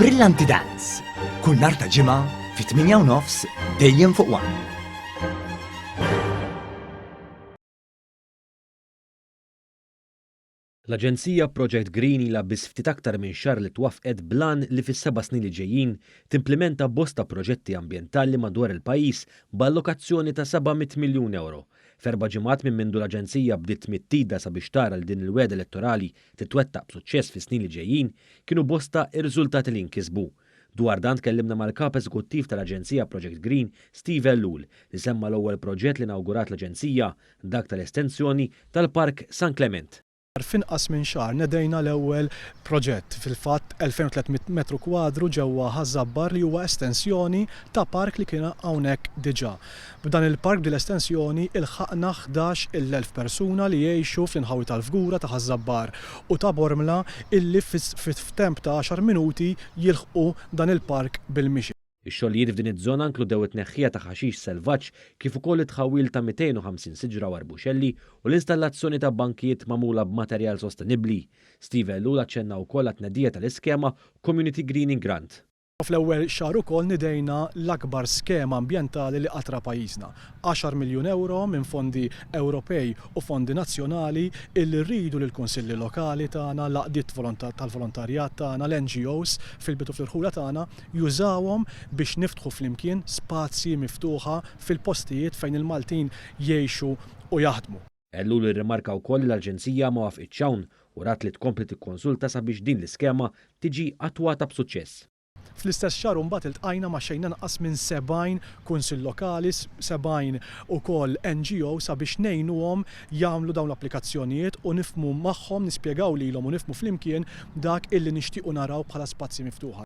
Brillanti Dance, kull nhar ta' Ġimgħa fit-8 u nofs dejjem fuq One. L-aġenzija Project Green ilha biss ftit aktar minn xahar li twaffqet bl-għan li fis-seba' snin li ġejjin timplimenta bosta proġetti ambjentali madwar il-pajjiż b'allokazzjoni ta' 700 miljun ewro. F'erba' ġimgħat minn mindu l-aġenzija bdiet tmidd idha sabiex tara li din il-wegħda elettorali titwettaq b'suċċess fis-snin li ġejjin, kienu bosta r-riżultati li nkisbu. Dwar dan tkellimna mal-Kap Eżekuttiv tal-Aġenzija Project Green, Steve Ellul, li semma l-ewwel proġett li inawgurat l-aġenzija, dak tal-estensjoni tal-Park San Klement. F'inqas minn xahar nedejna l-ewwel proġett, fil-fatt 2,300 metru kwadru ġewwa Ħaż-Żabbar li huwa estensjoni ta' park li kien hawnhekk diġà. B'dan il-park, b'din l-estensjoni, ilħaqna 11,000 persuna li jgħixu fl-inħawi tal-Fgura, ta' Ħaż-Żabbar u ta' Bormla illi f'temp ta' għaxar minuti jilħqu dan il-park bil-mixi. Ix-xogħlijiet f'din iż-żona inkludew it-tneħħija ta' ħaxix selvaġġ kif ukoll it-tħawwil ta' 250 siġra u arbuxelli u l-installazzjoni ta' bankijiet magħmula b'materjal sostenibbli. Steve Ellul aċċenna wkoll għat-tnedija tal-iskema Community Greening Grant. Fl-ewwel xahar ukoll nidejna l-akbar skema ambjentali li qatt ra pajjiżna. Għaxar miljun ewro minn fondi Ewropej u fondi nazzjonali illi rridu li l-kunsilli lokali tagħna, l-għaqdiet tal-volontarjat tagħna, l-NGOs fil-bliet u fl-irħula tagħna jużawhom biex niftħu flimkien spazji miftuħa fil-postijiet fejn il-Maltin jgħixu u jaħdmu. Ellul irrimarka wkoll li l-Aġenzija ma wafqitx hawn u rat li tkompli tikkonsulta sabiex din l-iskema tiġi attwata b'suċċess. Fl-istess xahar imbagħad iltqajna ma' xejn anqas minn 70 kunsill lokali, 70 ukoll NGO sabiex ngħinuhom jagħmlu dawn l-applikazzjonijiet u nifhmu magħhom, nispjegaw lilhom u nifhmu flimkien dak illi nixtiequ naraw bħala spazji miftuħa.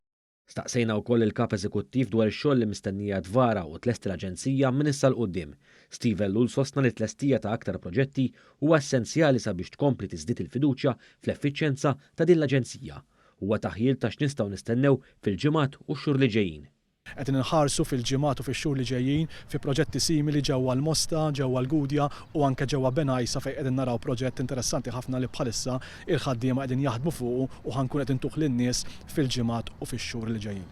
Staqsejna wkoll lill-Kap Eżekuttiv dwar ix-xogħol li mistennija tvara u tlesti l-Aġenzija minn issa 'l quddiem. Steve Ellul sostna li t-tlestija ta' aktar proġetti huwa essenzjali sabiex tkompli tiżdied il-fiduċja fl-effiċjenza ta' din l-Aġenzija. Huwa ta ħjiel ta' x'nistgħu nistennew fil-ġimgħat u x-xhur li ġejjin. Qegħdin inħarsu fil-ġimgħat u fix-xhur li ġejjin fi proġetti simili ġewwa l-Mosta, ġewwa l-Gudja u anke ġewwa Bengħajsa fejn qegħdin naraw proġett interessanti ħafna li bħalissa il-ħaddiema qegħdin jaħdmu fuqu u ħa nkun qed intuh lin-nies fil-ġimgħat u fix-xhur li ġejjin.